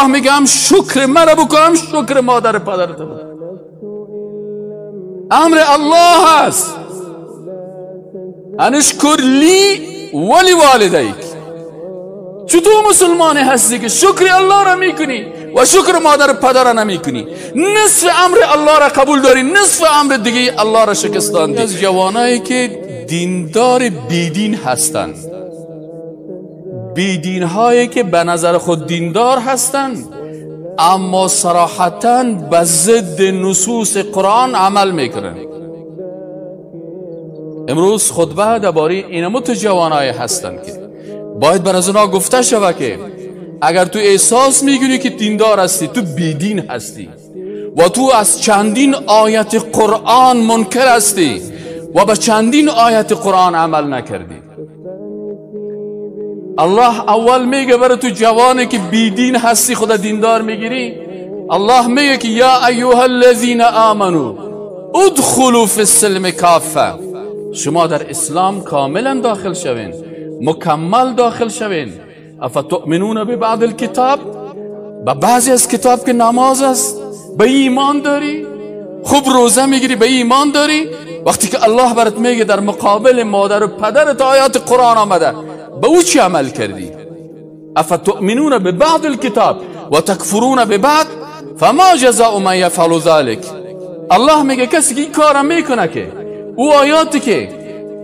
الله میگه هم شکر مرا بکن، هم شکر مادر پدرت بکن. امر الله است، ان اشکر لی ولی والدیک. چطور مسلمانی هستی که شکر الله را میکنی و شکر مادر پدر را نمیکنی؟ نصف امر الله را قبول داری، نصف امر دیگه الله را شکستاندی. از جوانایی که دیندار بیدین هستند، بیدین هایی که به نظر خود دیندار هستند اما صراحتاً به ضد نصوص قرآن عمل میکنن. امروز خطبه درباره اینمو جوانای هستند که باید بر از اونا گفته شود که اگر تو احساس میکنی که دیندار هستی، تو بیدین هستی و تو از چندین آیت قرآن منکر هستی و به چندین آیت قرآن عمل نکردی. الله اول میگه برای تو جوانی که بیدین هستی خدا دیندار میگیری، الله میگه که یا ایها الذین آمنو ادخلوا فی السلم کافه. شما در اسلام کاملا داخل شوین، مکمل داخل شوین. افتؤمنون ببعض الکتاب، به بعضی از کتاب که نماز است به ایمان داری، خوب روزه میگیری به ایمان داری. وقتی که الله برات میگه در مقابل مادر و پدرت آیات قرآن آمده، به او چی عمل کردی؟ افتؤمنون ببعض الکتاب و تکفرون ببعض فما جزاء من یفعل ذلک. الله میگه کسی که این کارا میکنه که او آیاتی که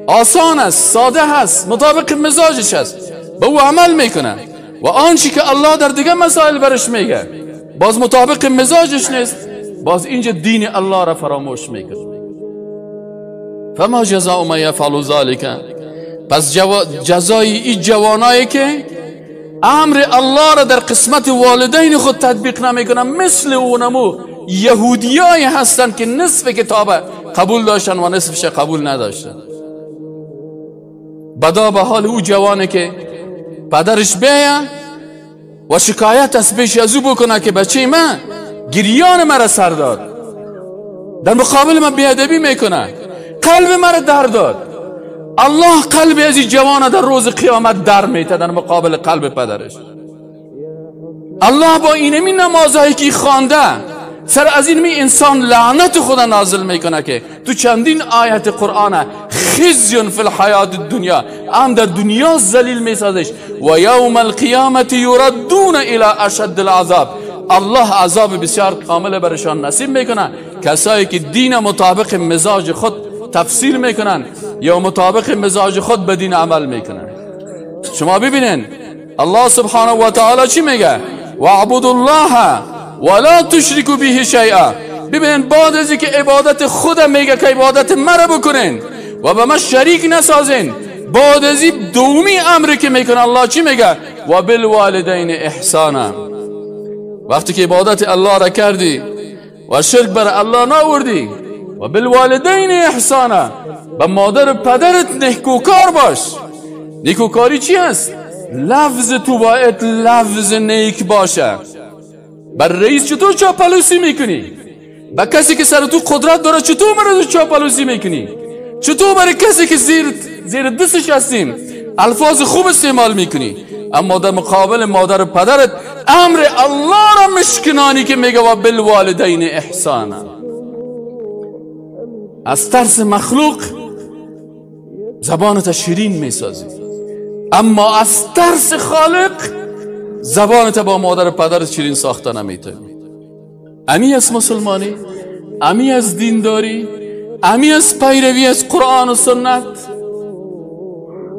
آسان است، ساده هست، مطابق مزاجش است، به او عمل میکنه و آنچه که الله در دیگه مسائل برش میگه باز مطابق مزاجش نیست، باز اینجا دین الله را فراموش میکنه. فما جزاء من یفعل ذلک. پس جزای این جوانایی که امر الله را در قسمت والدین خود تطبیق نمیکنن، مثل اونمو یهودیایی هستند که نصف کتاب قبول داشتن و نصفش قبول نداشتن. بدا به حال او جوانه که پدرش بیه و شکایت از پیش از او بکنه که بچه من گریان مرا سر داد، در مقابل من بیادبی میکنه، قلب مرا در داد. الله قلب از این جوان در روز قیامت در میته در مقابل قلب پدرش. الله با اینمی نمازهایی که خوانده سر از این می انسان لعنت خدا نازل میکنه که تو چندین آیت قرآن خزی فی الحیات الدنیا، هم در دنیا ذلیل میسازش و یوم القیامت یردون الی اشد العذاب. الله عذاب بسیار کامل برشان نصیب میکنه. کسایی که دین مطابق مزاج خود تفسیر میکنن یا مطابق مزاج خود به دین عمل میکنن. شما ببینین الله سبحانه و تعالی چی میگه؟ واعبدوا الله ولا تشركوا به شیئا. ببینین بعد از اینکه عبادت خود میگه که عبادت مرا بکنین و به من شریک نسازین، بعد از این دومی امری که میکنه الله چی میگه؟ و بالوالدین احسانا. وقتی که عبادت الله را کردی و شرک بر الله ناوردی، و بالوالدین احسانا، به مادر و پدرت نیکوکار باش. نیکوکاری چی است؟ لفظ تو باید لفظ نیک باشه. بر رئیس چطور چاپلوسی میکنی؟ با کسی که سر تو قدرت داره چطور برای چاپلوسی میکنی؟ چطور برای کسی که زیر دستش هستیم الفاظ خوب استعمال میکنی؟ اما در مقابل مادر و پدرت امر الله را مشکنانی که میگه و بالوالدین احسانا. از ترس مخلوق زبانت شیرین میسازی، اما از ترس خالق زبانت با مادر و پدرت شیرین ساخته نمیتونی. امی از مسلمانی، امی از دینداری، امی از پیروی از قرآن و سنت.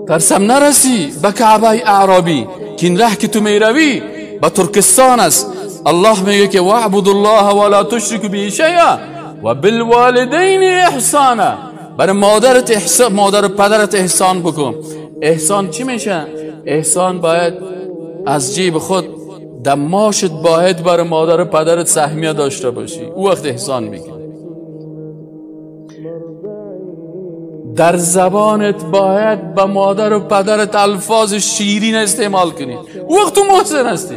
ترسم نرسی به کعبه اعرابی که این ره که تو میروی به ترکستان است. الله میگه که واعبدوا الله ولا تشركوا به شیئا و بالوالدین احسانا. برای مادرت احسان، مادر و پدرت احسان بکن. احسان چی میشه؟ احسان باید از جیب خود دماشت باید برای مادر و پدرت سهمیه داشته باشی، او وقت احسان میگه. در زبانت باید به مادر و پدرت الفاظ شیرین استعمال کنی، او وقت تو محسن هستی.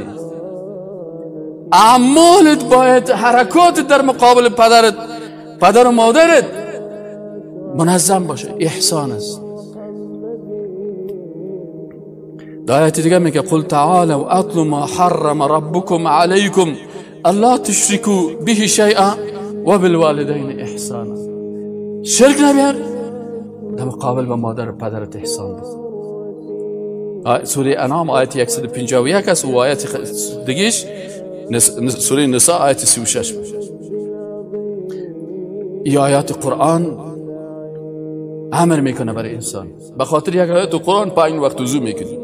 اعمالت باید، حرکاتت در مقابل پدرت، پدر و مادرت منظم باشه. احسان است. در آیت دیگه میگه قل تعالوا اتل ما حرم ربكم علیکم الا تشركوا به شیئا و بالوالدین احسانا. شرک نبیار، در مقابل به مادر و پدرت احسان بکن. سوره انعام آیت 151 است و آیت دیگهش سوره نساء آیت 36. این آیات قرآن امر میکنه برای انسان. به خاطر یک آیت قرآن 5 وقت وضو میکنی،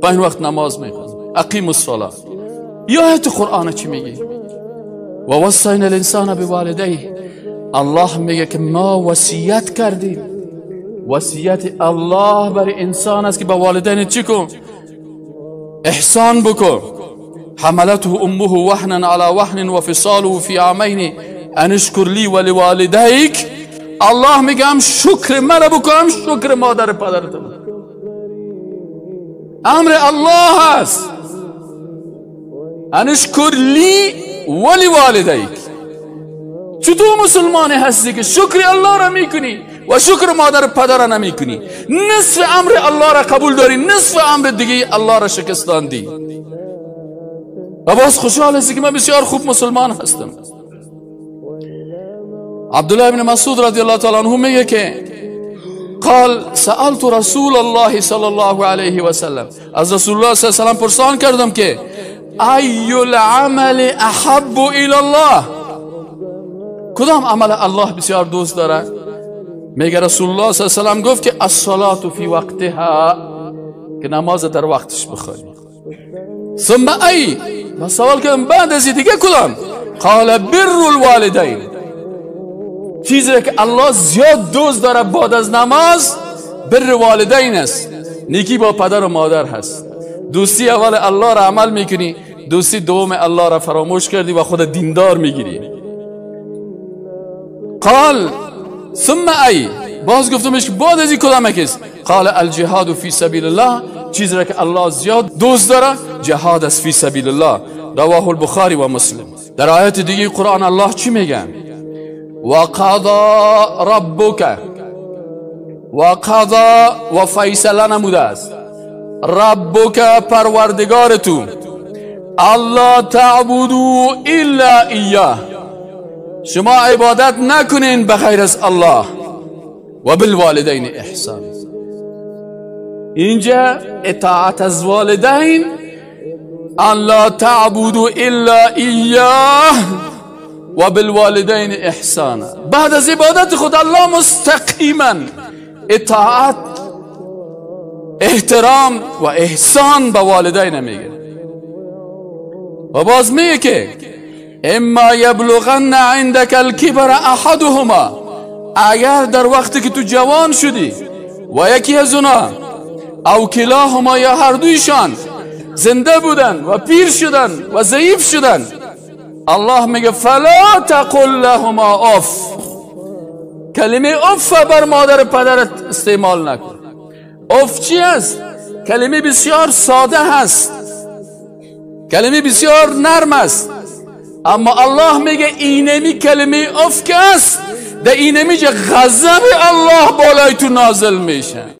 5 وقت نماز میخوانی، اقیم الصلاه. این آیت قرآن چی میگه؟ و وصینا الانسان بوالدیه. الله میگه که ما وصیت کردیم. وصیت الله برای انسان است که به والدین چی کن؟ احسان بکن. حملته امه وهنا على وهن وفصاله في عامين ان اشكر لي ولوالديك. الله میگه هم شکر مرا بکن، هم شکر مادر پدرت بکن. امر الله است، ان اشكر لی ولوالدیک. چطور مسلمانی هستی که شکر الله را میکنی و شکر مادر پدر را نمیکنی؟ نصف امر الله را قبول داری، نصف امر دیگه الله را شکستاندی و باز خوشحال هستی که من بسیار خوب مسلمان هستم. عبدالله بن مسعود رضی الله تعالی عنه میگه که قال سألت رسول الله صلی الله علیه و سلم، از رسول الله صلی الله علیه و سلم پرسان کردم که ای العمل احب الی الله، کدام عمل الله بسیار دوست داره؟ میگه رسول الله صلی الله علیه و سلم گفت که الصلاة فی وقتها، که نماز در وقتش بخوانی. ثم ای، من سوال کردم بعد از دیگه کدام؟ قال بر الوالدین، چیزی که الله زیاد دوست داره بعد از نماز بر والدین است، نیکی با پدر و مادر هست. دوستی اول الله را عمل میکنی، دوستی دوم الله را فراموش کردی و خود دیندار میگیری. قال ثم ای، باز گفتمش بعد از این کدام کس؟ قال الجهاد فی سبیل الله، چیزی که الله زیاد دوست داره جهاد است فی سبیل الله. رواه البخاری و مسلم. در آیت دیگه قرآن الله چی میگه؟ وقضا ربک، وقضا و فیصله نموده است، ربک پروردگار تو، الله تعبدو الا ایاه، شما عبادت نکنین بغیر از الله، و بالوالدین احسان. اینجا اطاعت از والدین، الله تعبدو الا ایاه و بالوالدین احسانا. بعد از عبادت خود الله مستقیما اطاعت، احترام و احسان به والدین میگه. و باز میگه که اما یبلغن عندك الكبر احدهما، اگر در وقتی که تو جوان شدی و یکی از اونا او کلاهما یا هر دویشان زنده بودن و پیر شدن و ضعیف شدن، الله میگه فلا تقل لهما اف، کلمه اف بر مادر پدرت استعمال نکن. اف چی است؟ کلمه بسیار ساده هست، کلمه بسیار نرم است، اما الله میگه اینمی کلمه اف که است، در اینمی غضب الله بالای تو نازل میشه.